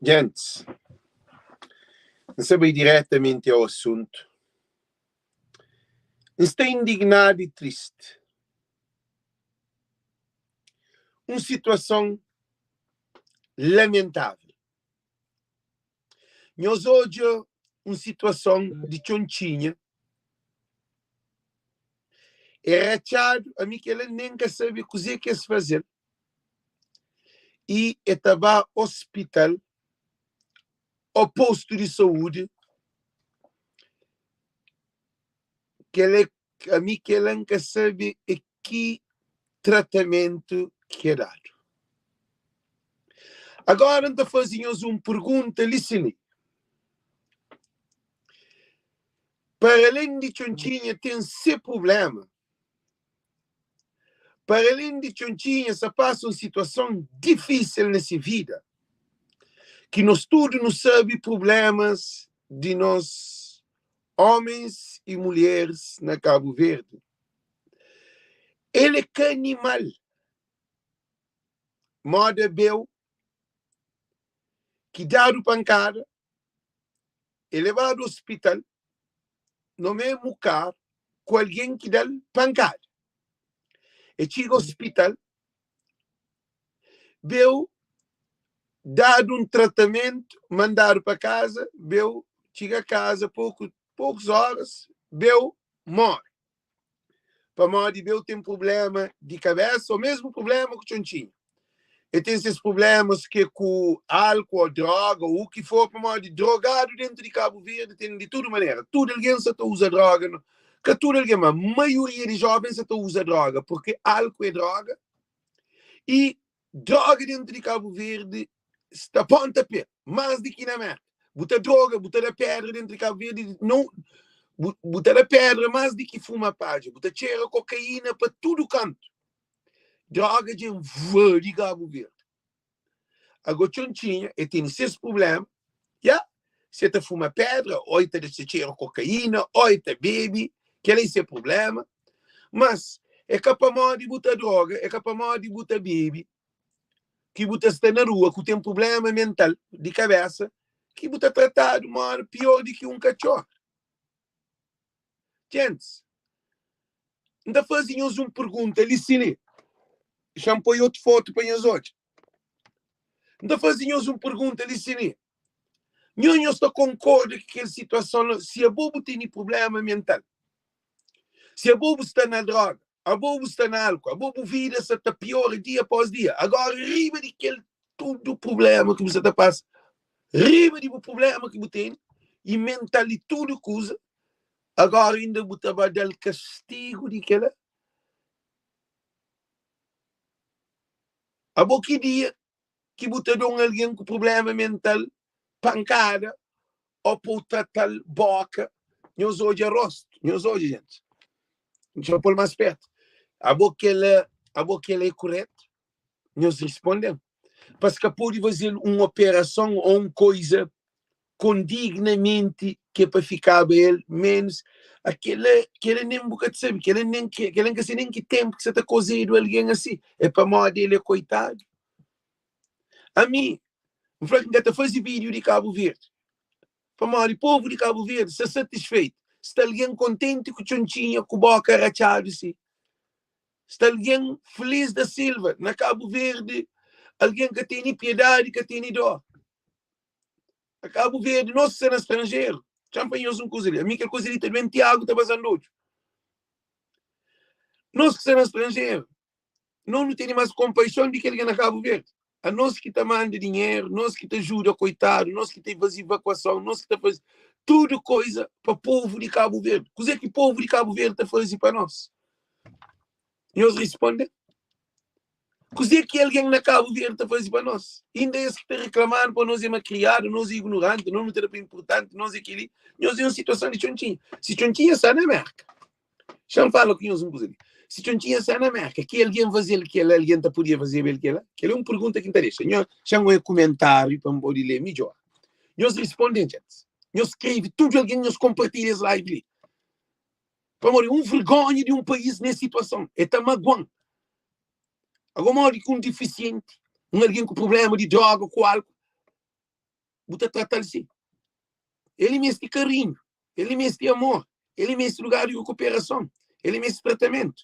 Gentis, N sta bai diretamenti ao asuntu. N sta indignadu i tristi. Un situason lamentavel. Nhos odja un situason di Txontxinha, e ratxadu, ami kel-la nen N ka sabe kuze ki es faze-l, i e ta ba ospital o postu di saúdi, kel-la ami kel-la N ka sabe e ki tratamentu ki e dadu. Agora N ta faze nhos un pergunta li si li. Para alen di Txontxinha ten se prublema, para alen di Txontxinha sa pasa un situason difisil na se vida, ki nos tudu nu sabe prublemas di nos omens i mulheris na Kabu Verdi, El é ka animal moda beu ki dadu pankada, e lebadu ospital no mesmu karu ku algen ki da-l pankada. E txiga ospital, beu dadu un tratamentu, mandadu pa kaza, beu txiga kaza poku pokus oras, beu more. Pamodi beu ten prubléma di kabésa ô mésmu prubléma ku Txontxinha. El ten ses prublémas ki é ku álku ô dróga ô u ki for, pamodi drogadu déntu di Kabu Verdi ten di tudu manera. Tudu algen sa ta uza dróga, ka tudu algen, má maioria di jóvens sa ta uza dróga purki álku é dróga i Droga dentu di Kabu Verdi sta ponta pé, más di ki na Merka. Bu ta droga, bu ta da pedra dentu di Kabu Verdi, não, bu, bu ta da pedra más di ki fuma padja, bu ta txera kokaína pa tudu kantu. Droga dja invadi Kabu Verdi. Ago Txontxinha, el tene ses prubléma, ya, se el ta fuma pedra, ô el ta dexa txera kokaína, ô el ta bebe, kel-la é se prubléma. Mas, é ka pamodi bu ta droga, é ka pamodi bu ta bebe, ki bu ta sta na rua ku ten prubléma mental di kabésa, ki bu ta tratadu modi piór di ki un katxor. Gentis, N ta faze nhos un pergunta li si li. Xa-m poi otu fotu pa nhos odja. N ta faze nhos un pergunta li si li. Nho nhos ta konkorda ki kel situason la, si abo bu tene prubléma mental, si abo bu sta na droga, abo bu sta na álkuol, abo bu vida sta ta piora dia após dia, agora riba di kel tudu prubléma ki bu sta ta pasa, riba di bu prubléma ki bu tene i mental i tudu kuza, agora inda bu ta ba da-l kastigu di kela? Abo ki dia ki bu ta da un algen ku prubléma mental pankada ô pa u trata-l bóka? Nhos odja rostu, nhos odja gentis. Dja pô-l más pértu. Abo kel-la, abo kel-la é kurétu? Nhos risponde-m. Pa es ka pode faze-l un operason ô un koiza kondignamenti ki é pa fikaba el ménus akela kela nen bu ka ta sabe kela nen kela N ka sabe nen ki ténpu ki sa ta kozedu algen asi é pamodi el é koitadu ami N fla ki N ka ta faze vídiu di Kabu Verdi pamodi povu di Kabu Verdi sta satisfeitu sta algen kontenti ku txontxinha ku boka ratxadu si sta algen Feliz da Silva na Kabu Verdi algen ka tene piedadi ka tene dó Na Kabu Verdi, nos ki sta na stranjeru, txa-m fla nhos un kuza li, ami kel kuza li ta ben Tiagu ta baza-m di odju. Nos ki sta na stranjeru, nos nu tene más konpaixon di ki algen na Kabu Verdi. Anos ki ta manda dinheru, nos ki ta juda koitadu, nos ki ta faze evakuason, nos ki ta faze tudu koiza pa povu di Kabu Verdi. Kuzê ki povu di Kabu Verdi ta faze pa nos? Nhos responde. Kuzê ki algen na Kabu Verdi ta faze pa nos? Inda es ki ta reklamadu pa nos é makriadu, nos é ignoranti, nos nu ta da pa inpurtanti, nos é kel-li. Nhos é un situason di Txontxinha. Si Txontxinha sta na Mérka, xa-m fala ku nhos un kuza li. Si Txontxinha sta na Mérka, ki algen faze-l kel-la, algen ta podia fazeba el kel-la? Kel-la é un pergunta ki N ta dexa. Nho, xa-m oia kumentáriu pa N pode lé midjór. Nhos responde-m, djentis. Nhos skrebe, tudu algen nhos konpartilha es live li. Pamodi un vergonha di un país nes situason, e ta magua-m. Agora modi ki un difisienti, un algen ku prubléma di droga, ku álkuol. Bu ta trata-l si. El meste karinhu, el meste amor, el meste lugar di rikuperason, el meste tratamentu,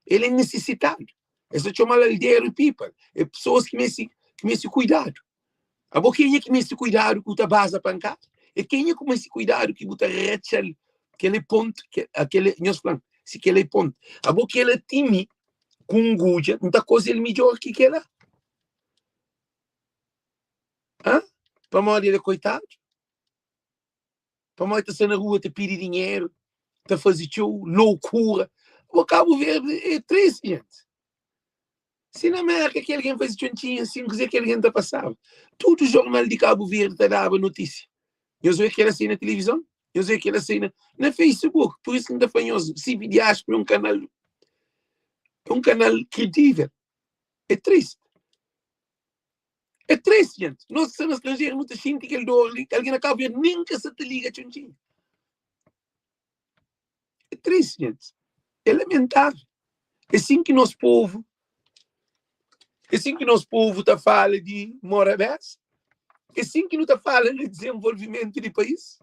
el é nisisitadu. Es ta txoma-l alderu people, é pesoas ki meste ki meste kuidadu. Abo kenha ki meste kuidadu ki bu ta baza pankada? É kenha ki meste kuidadu ki bu ta ratxa-l? Kel é pontu, kel é, nhos fla-m si kel é pontu. Abo kel-la ti mi ku un gudja N ta koze-l midjór ki kel-la. Hã? Pamodi el é koitadu? Pamodi ta sta na rua ta pidi dinheru, ta faze txeu loukura. Bo Kabu Verdi é tristi, gente. Si na Merka ki algen faze txontxinha asin, kuzê ki algen ta pasaba? Tudu jornal di Kabu Verdi ta daba notísia. Nhos obi kel asei na tilivizon? Nhos obi kel asei na, na Facebook? Pur isu ki N ta fla nhos, CV Diáspora é un kanal, é un kanal kredível. É tristi. É tristi, gente. Nos ki sta na stranjeru nu ta xinti kel dor li. Algen na Kabu Verdi nen ka sa ta liga txontxinha. É tristi, gente. É lamentável. É sin ki nos povu, é sin ki nos povu ta fala di morabeza. É sin ki nu ta fala di desenvolvimentu di país.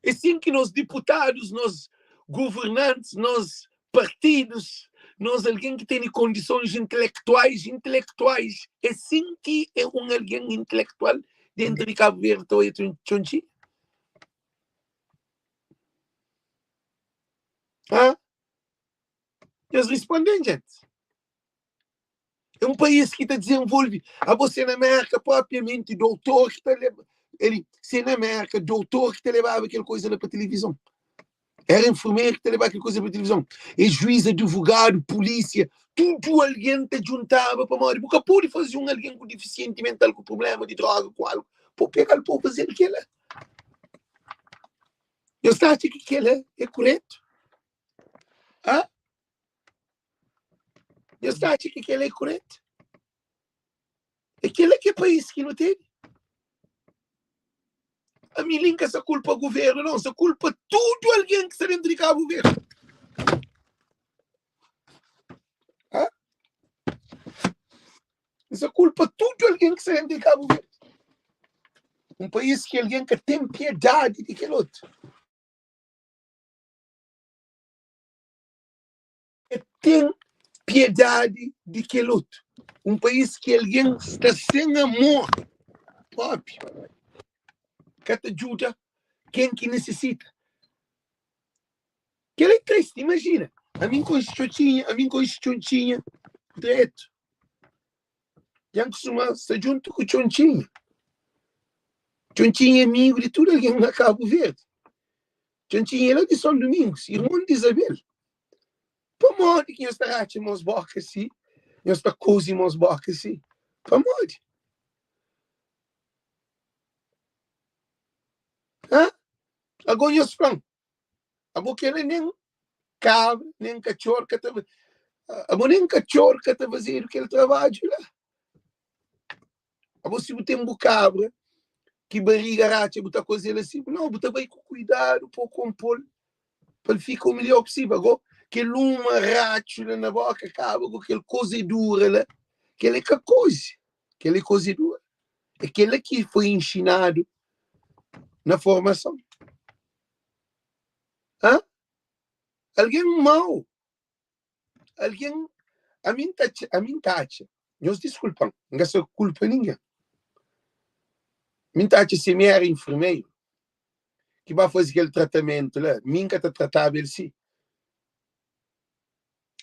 É sin ki nos diputadus, nos governantis, nos partidus, nos algen ki tene kondisons intelektuais, intelektuais, é sin ki é un algen intelektual dentru di Kabu Verdi ta oia txontxi? Hã? Nhos responde-m, jenti. É un país ki ta dizenvolve. Abo se na Merka propriamenti doutor ki ta leba ele se na Merka doutor ki ta lebaba kel koisa la pa tilivizon. Era enfermeru ki ta lebaba kel koisa pa tilivizon. É juiz, advogadu, polísia, tudu algen ta djuntaba pamodi bu ka pode faze un algen ku difisienti mental, ku prublema di droga, ku algu, pa bu pega-l pa bu faze-l kela. Nhos ta atxa ki kela é kuretu? Hã? Nhos ta atxa ki kel-la é kuretu? É kel-la ki é país ki nu tene? Ami li N ka sta kulpa guvernu, nau, N sta kulpa tudu algen ki sta dentu di Kabu Verdi. Ha? N sta kulpa tudu algen ki sta dentu di Kabu Verdi. Un país ki algen ka ten piedadi di kel otu. Ka ten piedadi di kel otu. Un país ki algen sta sen amor própi, ka ta djuda ken ki nisisita. Kel-li é tristi, imajina. Ami N konxe Txotxinha, ami N konxe Txontxinha dretu. Dja N kustuma sta djuntu ku Txontxinha. Txontxinha é amigu di tudu algen na Kabu Verdi. Txontxinha é la di Son Dumingus, irmon di Izabel. Pamodi ki nhos ta ratxa mos boka si? Nhos ta kozi mos boka si? Pamodi? Hã? Ago nhos fla-m, abo kel-la nen kabra, nen katxor ka ta abo nen katxor ka ta fazedu kel trabadju la. Abo si bu ten bu kabra ki bariga ratxa bu ta koze-l asi? Nau, bu ta bai ku kuidadu pa bu konpo-l pa el fika u melhor posível. Ago kel uma ratxu la na boka kaba ku kel kozedura la, kel é ka koze, kel é kozedura. É kel-la ki foi inxinadu na formason. Hã? Algen mau Algen, ami N ta atxa, ami N ta atxa, nhos diskulpa-m, N ka sta kulpa ningen. Mi N ta atxa si mi éra infermeru ki ba faze kel tratamentu la, mi N ka ta trataba el si.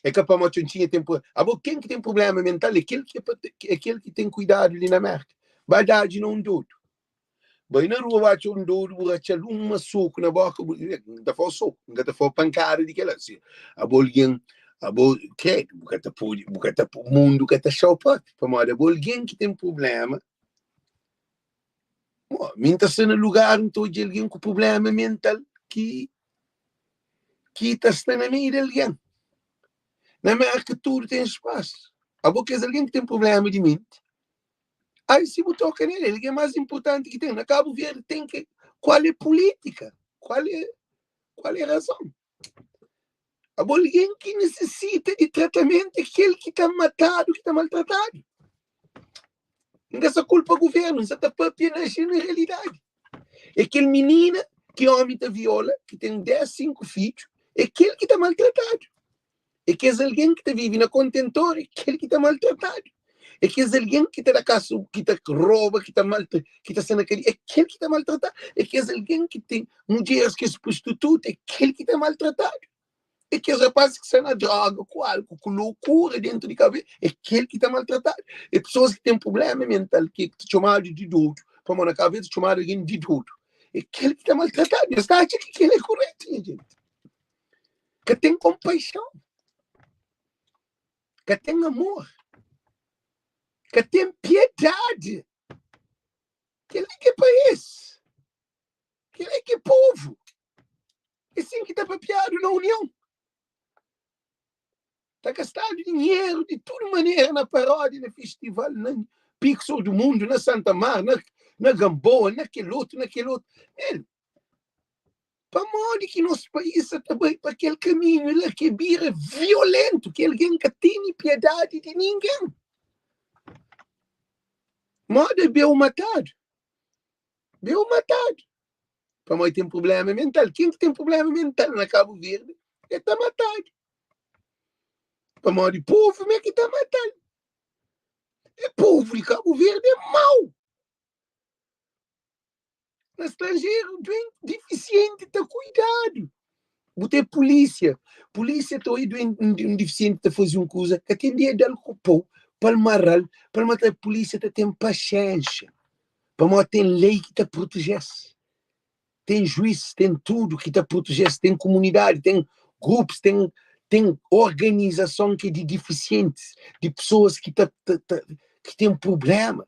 É ka pamodi Txontxinha ten pro, abo ken ki ten prubléma mental é kel ki é pa, é kel ki ten kuidadu li na Mérka. Ba dadji na un dodu. Bai na rua bu atxa un dodu bu ratxa-l uma soku na boka bu N ta fla-u soku, N ka ta fla-u pankada di kel-la si abo algen abo kredu bu ka ta pode bu ka ta mundu ka ta atxa-u propi pamodi abo algen ki ten prubléma mo mi N ta sta na lugar N ta odja algen ku prubléma mental ki ki ta sta na meiu di algen na Merka tudu ten spasu abo kes algen ki ten prubléma di menti Ai si bu toka nel, el ki é más inportanti ki ten. Na Kabu Verdi ten ke kual é pulítika, kual é kual é razon. Abo algen ki nisisita di tratamentu é kel ki ta matadu, ki ta maltratadu. N ka sa kulpa guvernu, N sa ta papia na jeneralidadi. É kel minina ki omi ta viola, ki ten 10, 5 fidju, é kel ki ta maltratadu. É kes algen ki ta vive na kontentor, é kel ki ta maltratadu. É kes algen ki ta da kasu, ki ta roba, ki ta maltra, ki ta sta na kadia, é kel ki ta maltratadu. É kes algen ki ten mudjeris ki es prostituta, é kel ki ta maltratadu. É kes rapazes ki sta na droga, ku álcool, ku loucura dentro di cabeça, é kel ki ta maltratadu. É pessoas ki ten problema mental, ki ta txomadu di dodu, pamodi na Cabo Verde ta txomadu algen di dodu. É kel ki ta maltratadu. Es ta atxa ki kel é kuretu, nha gente. Ka ten konpaixon, ka ten amor, ka ten piedadi. Kel-li ki é país, kel-li ki é povu. É sin ki ta papiadu na Union. Ta gastadu dinheru di tudu manera na paródia, na festival, na Pixar do Mundo, na Santa Mar, na, na Gamboa, na kel otu, na kel otu. El, pamodi ki nos país sa ta bai pa kel kaminhu la ki bira violentu, ki algen ka tene piedadi di ningen? Moda beu matadu, beu matadu. Pamodi ten prubléma mental. Ken ki ten prubléma mental na Kabu Verdi e ta matadu. Pamodi povu mé ki ta matal. E povu di Kabu Verdi é mau. Na stranjeru, duenti, difisienti ta kuidadu. Bu ten pulísia. Pulísia ta oi duenti, un difisienti ta faze un kuza, ka ten dia da-l ku pau pa-l mara-l, pa-l mata-l. Pulísia ta ten paxénxa, pamodi ten lei ki ta proteje-s, ten juís, ten tudu ki ta proteje-s, ten kumunidadi, ten grupus, ten ten organizason ki é di difisientis, di pesoas ki ta ta ta ki ten prubléma.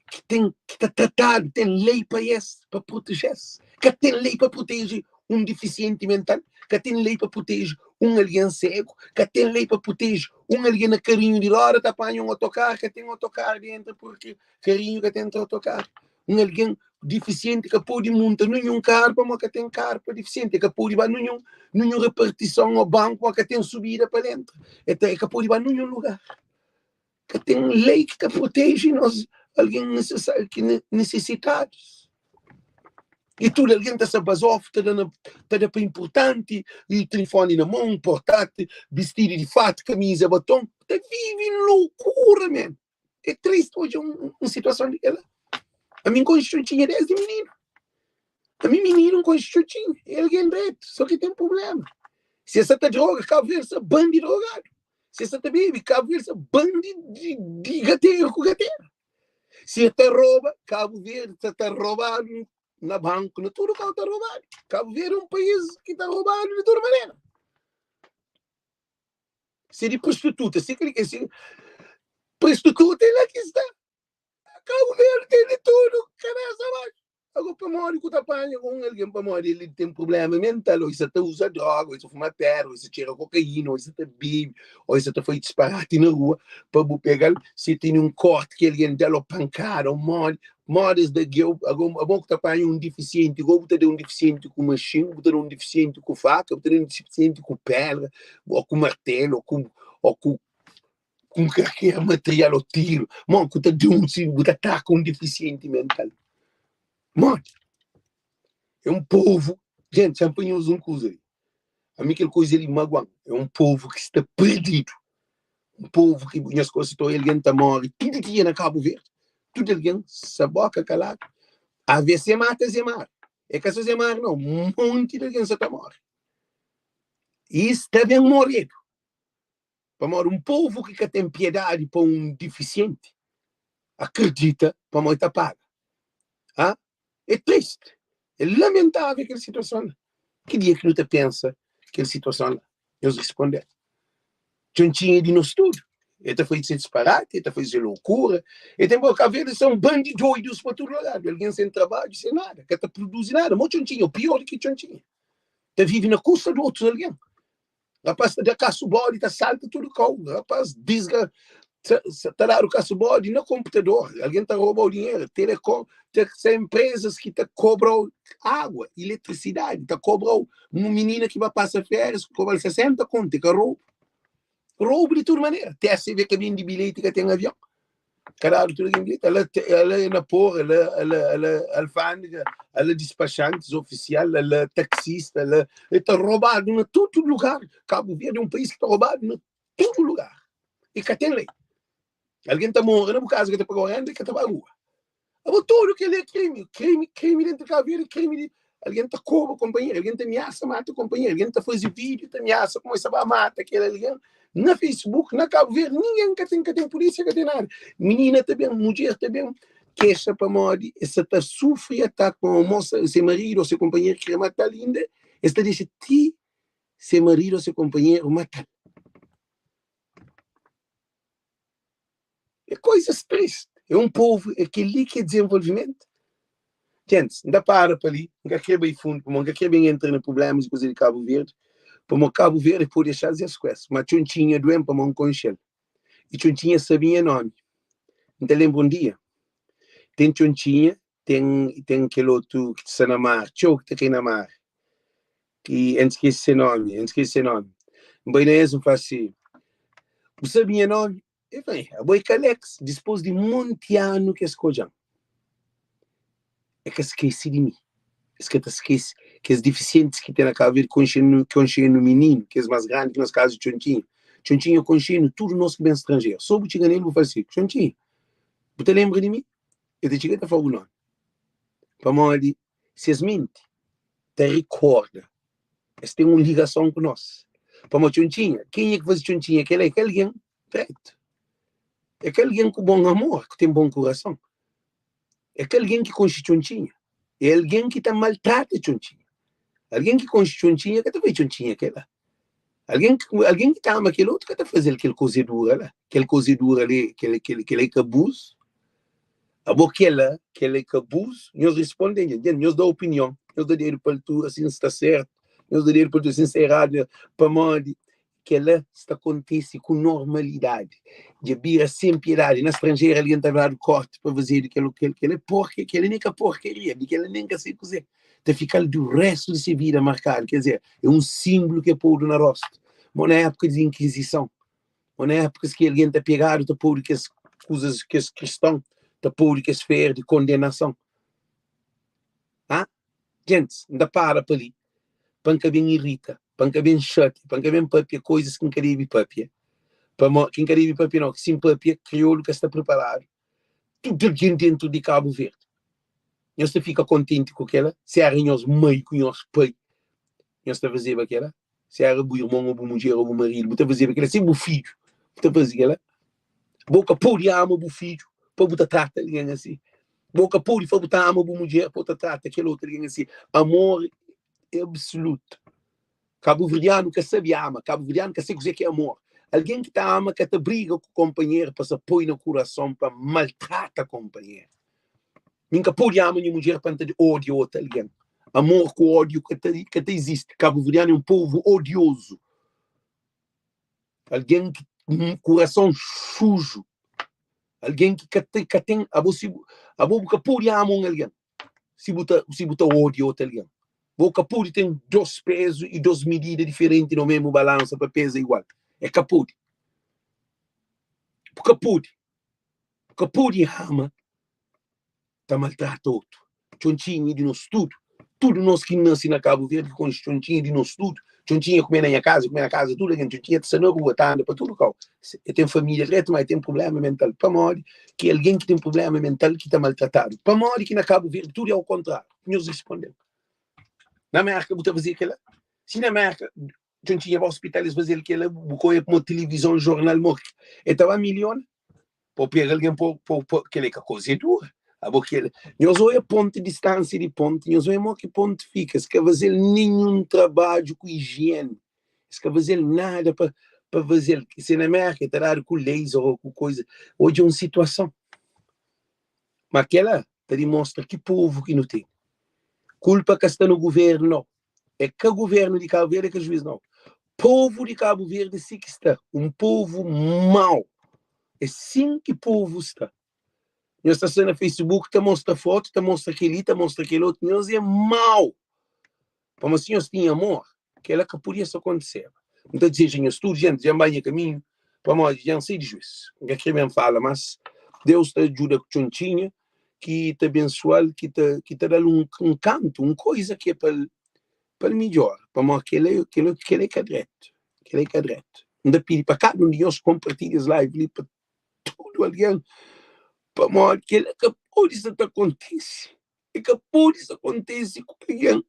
Ki ten ki ta tratadu, ten lei pa es, pa proteje-s. Ka ten lei pa proteje un difisienti mental, ka ten lei pa proteje un algen segu, ka ten lei pa proteje un algen na karinhu di roda ta panha un otokar, ka ten otokar di entra purki karinhu ka ta entra otokar. Un algen difisienti ka pode munta ninhun karu pamodi ka ten karu pa difisienti, e ka pode ba ninhun ninhun repartison o banku pamodi ka ten subida pa el entra, e ta e ka pode ba ninhun lugar. Ka ten lei ki ta proteje nos algen ki nesesitadus. I tudu algen ta sta bazofu, ta da na, ta da pa inpurtanti, i tilifoni na mon, portati, bistidu di fatu, kamiza baton, ta vive lokura men. É tristi odja un, un situason di kel-la. Ami N konxe Txutxinha desdi mininu. Ami mininu N konxe Txutxinha. É algen dretu, so ki ten prubléma. Si el sa ta droga, Kabu Verdi sta bandi drogadu. Si el sa ta bebe, Kabu Verdi sta bandi di, di gateru ku gatera. Si el ta roba, Kabu Verdi sa ta robadu na banku, na tudu kau ta robadu. Kabu Verdi é un país ki ta robadu di tudu manera. Si é di prostituta, si kel ki si prostituta é la ki sta. Kabu Verdi ten di tudu, kabesa baxu. Ago pamodi ku ta panha ku un algen pamodi el ten prublema mental, o i sa ta uza droga, o i sa fuma pedra, o i sa txera kokaína, o i sa ta bebe, o i sa ta fai disparati na rua, pa bu pega-l, si el tene un korti ki algen da-l, o pankada, o modi, modi es da geu, ago abo ku ta panha un difisienti, ago bu ta da un difisienti ku maxin, bu ta da un difisienti ku faka, bu ta da un difisienti ku pedra, o ku martelu, o ku o ku ku kalker material o tiru, modi ku ta denunsia, bu ta ataka un difisienti mental? Modi? É un povu, jenti, xa N pa nhos un kuza li, ami kel kuza li maguan, é un povu ki sta perdidu, un povu ki nhos gosi ta oia algen ta móre tudu dia na Kabu Verdi, tudu algen sa boka kaladu, AVC mata Zé Mário, é ka so Zé Mário nau, monti di algen sa ta móre, i sta ben moredu. Pamodi un povu ki ka ten piedadi pa un difisienti, akredita pamodi ta paga. Ha? É tristi, é lamentável kel situason la. Ki dia ki nu ta pensa kel situason la? Nhos responde. Txontxinha é di nos tudu. El ta faze se disparati, el ta faze se lokura. El ten pa Kabu Verdi son bandi doidus pa tudu ladu. Algen sen trabadju, sen nada, ka ta produzi nada. Mo Txontxinha, pior di ki Txontxinha. Ta vive na kusta di otus algen. Rapaz ta da kasu bodi, ta salta tudu kau. Rapaz disga, ta dadu kasu bodi na komputador. Algen ta roba-u dinheru. Telekom, ta sa empresas ki ta kobra-u água, eletrisidadi, ta kobra-u. Un minina ki ba pasa férias, kobra-l 60 kontu, é ka roubu. Roubu di tudu manera. TSV ka bende bilheti, ka ten avion. Ka dadu tudu algen bilheti. Ala, ala é na porra, ala, ala, ala alfândega, ala dispachantis ofisial, ala taksista, ala. E ta robadu na tudu lugar. Kabu Verdi é un país ki ta robadu na tudu lugar. E ka ten lei. Algen ta mora na bu kaza, ka ta paga renda, ka ta ba rua. Abo tudu kel-li é krimi. Krimi, krimi dentu di Kabu Verdi, krimi di algen ta koba konpanheru, algen ta amiasa mata konpanheru, algen ta faze vídiu ta amiasa kuma es ta ba mata kel algen na Facebook. Na Kabu Verdi ningen ka ten, ka ten pulísia, ka ten nada. Minina ta ben, mudjer ta ben kexa pamodi es sa ta sufri ataki pamodi mosa, se maridu ô se konpanheru kre mata-l inda es ta dexa ti se maridu ô se konpanheru mata-l. É koizas tristi. É un povu, é kel-li ki é dizenvolvimentu? Gentis, N ta para pa li, N ka kre bai fundu, pamodi N ka kre ben entra na prublémas di kuze di Kabu Verdi, pamodi Kabu Verdi pode dexa-s es ku es. Ma Txontxinha due-m pamodi N konxe-l i Txontxinha sabe nha nómi. N ta lenbra un dia, ten Txontxinha, ten ten kel otu ki ta sta na mar, txeu ki ta kai na mar, ki N skese se nómi, N skese se nómi. N bai na es, N fla si, Bu sabe nha nómi? E fla, Abo é Kalex. Dispôs di monti anu ki es skodja-m, e ka skese di mi. Es ka ta skese kes difisientis ki ten na Kabu Verdi konxe-nu, konxe-nu mininu, kes más grandi ki nos kazu Txontxinha. Txontxinha konxe-nu tudu nos ki ben stranjeru. So bu txiga nel bu fla si, Txontxinha, bu ta lenbra di mi? El ta txiga el ta fla bu nomi. Pamodi ses menti ta rikorda Es ten un ligason ku nos. Pamodi Txontxinha, kenha ki faze Txontxinha kel-la é ka algen dretu. É ka algen ku bon amor, ku ten bon kurason. É ka algen ki konxe Txontxinha. É algen ki ta maltrata Txontxinha. Algen ki konxe Txontxinha ka ta faze Txontxinha kel-la. Algen, algen ki ta ama kel otu ka ta faze-l kel kozedura la. Kel kozedura li, kel, kel, kel-la é ka abuzu. Abo kela, kela é ka abuzu? Nhos responde nha, nha, nhos da opinion, nhos da dedu pa altura si N sta sertu, nhos da dedu pa altura si N sta eradu, pamodi kela sta kontise ku normalidadi, dja bira sen piedadi. Na stranjeru algen ta dadu korti pa fazedu kel, kel, kel é porke, kela nen ka porkeria, di kela nen ka sai kuze, ta fika-l du restu di se vida markadu, ker dizer, é un sinblu ki é podu na rostu. Mo na épuka di inkizison, Ô na épukas ki algen ta pegadu, ta podu kes kuzas, kes kriston ta podu kes feru di kondenason. Ha? Gentis, N ta para pa li, pa N ka ben irita, pa N ka ben xatia, pa N ka ben papia koizas ki N ka debe papia. Pamo, ki N ka debe papia nau, ki si N papia, kriolu ka sta priparadu. Tudu algen dentu di Kabu Verdi, nhos ta fika kontenti ku kela? Si era nhos mai ku nhos pai, nhos ta fazeba kela? Si éra bu irmon ô bu mudjer ô bu maridu, bu ta fazeba kel-la? Si bu fidju, bu ta faze kel-la? Bo ka pode ama bu fidju pa bu ta trata algen asi. Bo ka pode fla bu ta ama bu mudjer pa bu ta trata kel otu algen asi. Amor é absolutu. Kabuverdianu ka sabe ama, kabuverdianu ka sabe kuzê ki é amor. Algen ki ta ama ka ta briga ku konpanheru pa sa poi na kurason pa maltrata konpanheru. Mi N ka pode ama nha mudjer pa N ta odia otu algen. Amor ku ódiu ka ta, ka ta izisti. Kabuverdianu é un povu odiozu. Algen ki kurason suju. Algen ki ka ta, ka ten, abo si bu, abo bu ka pode ama un algen si bu ta, si bu ta odia otu algen. Bo ka pode ten dos pezu i dos midida diferenti na mesmu balansa pa peza igual. É ka pode. Bu ka pode. Bu ka pode ama ta maltrata otu. Txontxinha é di nos tudu. Tudu nos ki nase na Kabu Verdi ki konxe Txontxinha é di nos tudu. Txontxinha kume na nha kaza, kume na kaza di tudu algen. Txontxinha ta sta na rua, ta anda pa tudu kau. El ten família dretu, ma el ten prubléma mental. Pamodi ki algen ki ten prubléma mental ki ta maltratadu? Pamodi ki na Kabu Verdi tudu é au kontráriu? Nhos responde-m. Na Mérka bu ta fazia kela? Si na Mérka Txontxinha ba ospital es faze-l kela, bu ka oia pamodi tilivizon, jornal, mo el ta ba miliona? Pa pega algen pa pa kel é ka koze dura abo kel nhos oia ponte distansia di ponte nhos oia mo ki ponte fika es ka faze-l ninhun trabadju ku ijiene es ka faze-l nada pa pa faze-l se na merka ta dadu ku laser o ku koza odja un situason ma kela ta dimostra ki povu ki nu ten kulpa ka sta na guvernu nau é ka guvernu di Kabu Verdi é ka juiz nau povu di Kabu Verdi si ki sta un povu mau é sin ki povu sta nhos ta sta na Facebook ta mostra fotu ta mostra keli ta mostra kel otu nhos é mau pamodi si nhos tinha amor kela ka podia sta kontiseba N ta dizeja nhos tudu jenti dja N bai nha kaminhu pamodi dja N sai di juiz N ka kre ben fala mas. Deus ta djuda Txontxinha, ki ta bensua-l, ki ta ki ta da-l un un kantu, un koiza ki é pa el pa el midjora, pamodi kel-la kel-la kel-la é ka dretu, kel-la é ka dretu. N ta pidi pa kada un di nhos konpartilha es live li pa tudu algen, pamodi kel-la ka pode sta ta kontise, e ka pode sta kontise ku algen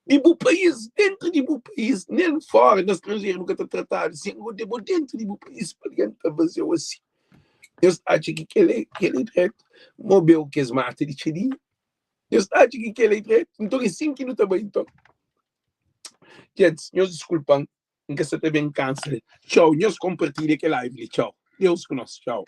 di bu país, dentru di bu país, nen fora, na stranjeru nu ka ta tratadu sin, bo dentru di bu país pa algen ta faze-u asi. Nhos ta atxa ki kel-la é dretu? Mo beu kes mata di txadinha. Nhos ta atxa ki kel-la é dretu? Nton é sin ki nu ta bai nton. Gentis, nhos diskulpa-m, N ka sa ta ben kansa. Txau, nhos konpartilha kel live li. Txau. Deus ku nos. Txau.